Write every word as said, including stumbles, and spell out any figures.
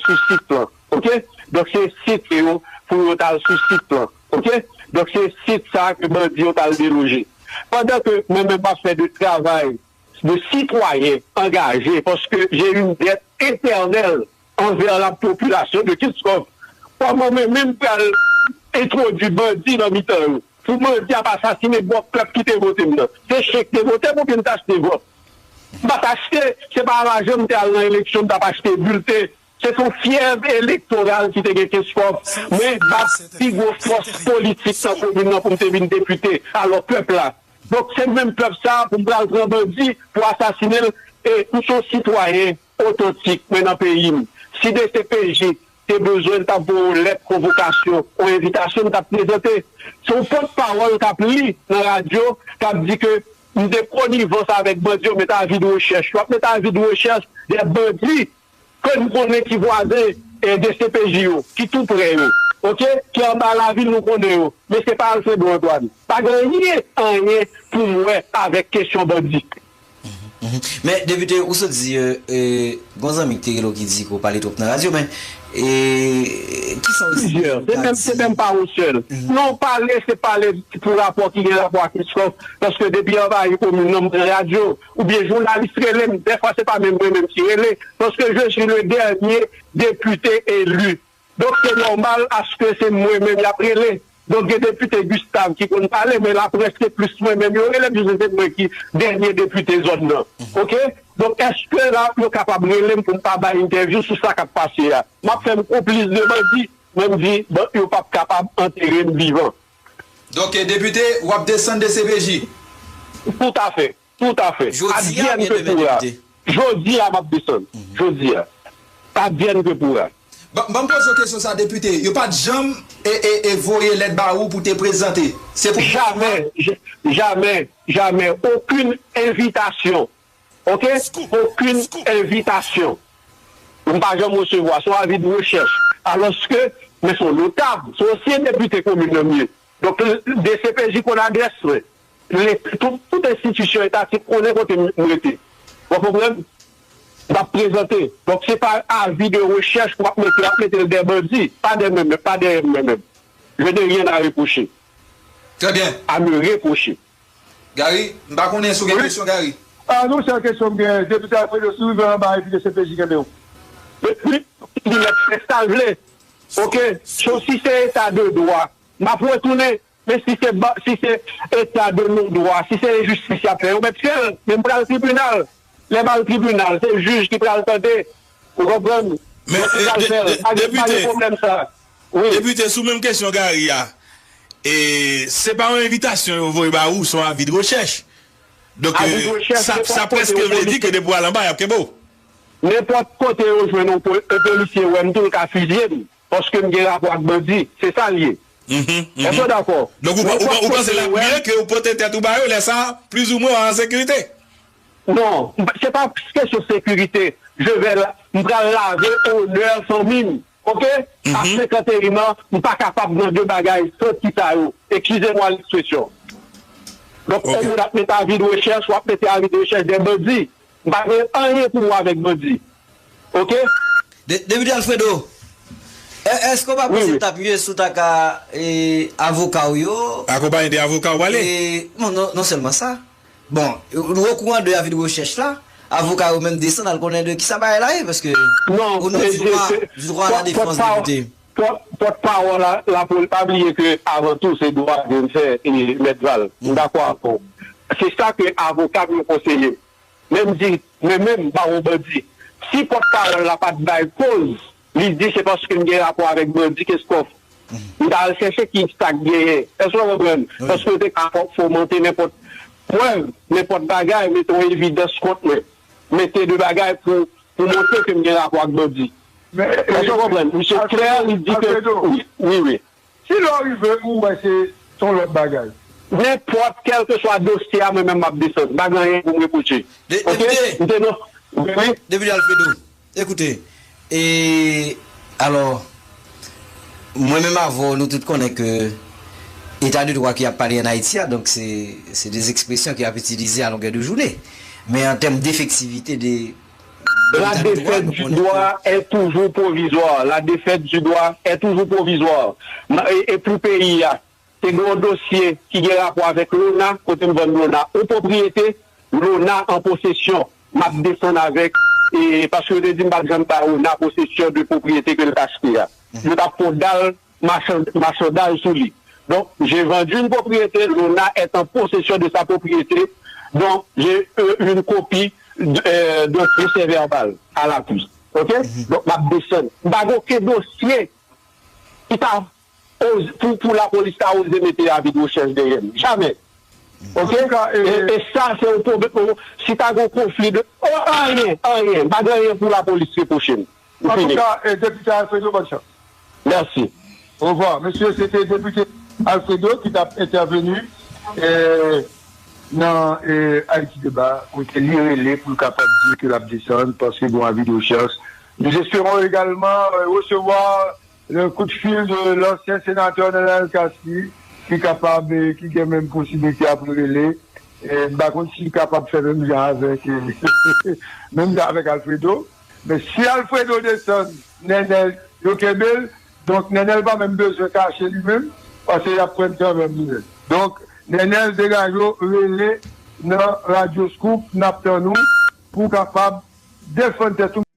sou sit lan. Oke? Donk, se sit yo pou yo t al sou sit lan. Oke? Donk, se sit sa ke bandi yo t al deloje. Pandan ke mwen menm m ap fè de travay de sitwayen angaje, paske j'ai une dette éternelle envè la popilasyon de Kenskòf. Kòman mwen menm pral entwodui bandi nan mitan yo? Pou bandi ap asasinen bòk pèp ki te vote m nan. Se chen ki te vote m oubyen m t achte vòt? M pa t achte, se pa lajan m te al nan eleksyon, m t ap achte bilten. Se t on fyèv elektoral ki te gen Kenskòf. Mwen bat pi gwo fòs politik nan komin nan pou m te vin depite. Alò, pèp la. Donk, se menm pèp sa a pou m pral pran bandi pou asasinen l. E m se yon sitwayen otantik, mwen nan peyi m. Si D C P J te bezwen, l t ap voye yon lèt konvokasyon, yon envitasyon, m t ap prezante. Se yon pòtpawòl k ap li nan radyo, k ap di ke m te konivans avèk bandi yo, met avi de rechèch. W ap met avi de rechèch de bandi ke n konnen ki vwazen, eh, D C P J yo, ki tou prè yo, oke? Ki anba lavil, nou konnen yo. Men se pa Alfredo Antoine. Pa gen anyen, anyen pou m wè avèk kesyon bandi. Mhm. Men, depite, ou sot di, euh, euh, gon zanmi ki te rele w ki di ke w pale twòp nan radyo, men, e, ki sa w di? Plizyè. Se menm, se menm pa ou sèl. Mhm. Non, pale, se pale pou rapò ki gen rapò ak Kenskòf, paske depi anvayi komin nan, m pran radyo, oubyen jounalis rele m, dèfwa se pa menm mwen menm ki rele, paske je suis le dernier député élu. Donk, se nòmal aske se mwen menm y ap rele. Donk, gen depite Gustave ki konn pale, men laprès se plis mwen menm yo rele, piske se mwen ki dènye depite zòn nan. Mhm. Oke? Donk, èske la, yo kapab rele m pou m pa bay entèvyou sou sa k ap pase a? M ap fè m konplis de bandi, mwen m di, bon, yo p ap kapab antere m vivan. Donk, depite, w ap desann D C P J? Toutafè. Toutafè. Jodi a oubyen demen, depite? Jodi a, m ap desann. Mhm. Jodi a. Advienne que pourra. Ban, ban m poze w kesyon sa, depite. Yo pa t janm e, e, e voye lèt ba ou pou te prezante? Se pou... Jamè, j-, jamè, jamè. Okenn envitasyon. Oke? Okenn envitasyon. M pa janm resevwa. Se yon avi de rechèch. Alòske, men se yon notab, se yon ansyen depite komin nan m ye. Donk, D C P J konn adrès mwen. Le-, tout, tout enstitisyon etatik konnen kote m, m rete. Ou konprann? M ap prezante. Donk, se pa avi de rechèch w ap mete, w ap mete l dèyè bandi. Pa dèyè mwen menm, pa dèyè mwen menm. Je n'ai rien à reprocher. Très bien. À me reprocher. Gary, m pa konnen si w gen kesyon, Gary. Ah, non, se yon kesyon m gen. Depite Alfredo, si w rive anba epi D C P J kenbe w. Wi, wi, li mèt fè sa l vle. Oke? So, si se eta de dwa, m ap retounen. Men si se ba-, si se eta de non dwa, si se enjistis y ap fè, yo mèt fè l. Men m pral tribinal. Lè m al tribinal, se jij ki pral tande. Ou konprann? Men, yo ki pral fè l. Pa gen, pa gen pwoblèm sa. Wi. Depite, sou menm kesyon Gary a, e, se pa yon envitasyon yo voye ba ou, se yon avi de rechèch. Donk, avi de rechèch, sa, sa prèske vle di ke depi w al anba, y ap kenbe w. Nenpòt kote yo jwenn yon po-, yon polisye wè m tou, yo ka fizye m, paske m gen rapò ak bandi. Se sa l ye. Mhm, mhm. Èske w dakò? Donk, ou, ou, ou panse l ap mye ke ou pote tèt ou ba yo, lè sa a, plizoumwen, w an sekirite? Non, m pa, se pa kesyon sekirite. Je vais la, m pral lave onè fanmi m. Oke? A senkant et un an, m pa kapab nan de bagay santi sa yo. Excusez-moi l'expression. Donk, yon moun ap mete avi de rechèch, w ap mete avi de rechèch dèyè bandi. M pa gen anyen pou wè avèk bandi. Oke? De-, Depite Alfredo, è-, èske w pa panse l t ap mye si w ta ka, e, avoka w yo? Akonpaye de avoka w pale? E, non, non, non sèlman sa. Bon, nou okouran de avi de rechèch la, avoka yo menm desann al konnen de kisa bagay la ye, paske o non di dwa, di dwa a la defans, depite. Pòt, pòtpawòl la, la, pou l pa bliye ke avan tou, se dwa ke m fè, e, Mèt Val. M dakò avè w. Se sa ke avoka m yo konseye m. Men m di, mwen menm, m pa yon bandi. Si pòtpawòl la pa t bay koz, li di se paske m gen rapò avèk bandi Kenskòf. M ta al chèche ki sa k genyen. Èske w konprann? Wi. Paske yo te ka fo-, fomante nenpòt prèv, nenpòt bagay, mete yon evidans kont mwen. Mete de bagay pou, pou montre ke m gen rapò ak bandi. Men, èske w konprann? Misye klè, li di ke... Alfredo. Wi, wi, wi. Si lè w rive, ou wè se, se yon lòt bagay. Nenpòt, kèlkeswa dosye a, mwen menm m ap desann. M pa gen anyen pou m repwoche. De-, oke? Depite. M te non. Wi. Depite Alfredo, ekoute, e, alò, mwen menm avè w, nou tout konnen ke eta de dwa ki ap pale ann Ayiti a, donk se, se de ekspresyon ki ap itilize a longè de jounen. Men an tèm defektivite de La défaite du droit est toujours provisoire. La défaite du droit est toujours provisoire. E pou peyi a, te gen yon dosye ki gen rapò avèk Lona, kote m vann Lona yon pwopriyete, Lona an posesyon. M ap desann avèk, e, paske yo te di m pa t janm ba Lona posesyon de pwopriyete ke l t achte a. Yo t ap fè yon dal machan-, machandaj sou li. Donc, j'ai vendu une propriété, Lona est en possession de sa propriété, donc j'ai euh, une copie de, euh, de procès verbal à l'appui. OK? Donk, m ap desann. M pa gen okenn dosye ki ta oz-, pou, pou lapolis ta oze mete avi de rechèch dèyè m. Jamè. OK? E, e sa, se yon pwoblèm. Si ta gen yon konfli de. Oh, anyen, anyen. M pa gen anyen pou lapolis repwoche m. M fini. Antouka, Depite Alfredo, bòn chans. Mèsi. Orevwa. Mesye, se te Depite Alfredo ki t ap entèveni nan Ayiti Deba, kote li rele pou l kapab di ke l ap desann, paske gen yon avi de rechèch. Nous espérons également recevoir le coup de fil de l'ancien sénateur Nenel Cassy, ki kapab, ki gen menm posibilite a pou l rele. M pa konn si l kapab fè menm jan avèk, menm jan avèk Alfredo. Men si Alfredo desann, Nenel, yo kenbe l. Donk, Nenel pa menm bezwen kache li menm, paske y ap pran l kanmenm li menm. Donk, Nenel, degaje w, rele nan Radio Scoop, n ap tann ou pou w kapab defann tèt ou.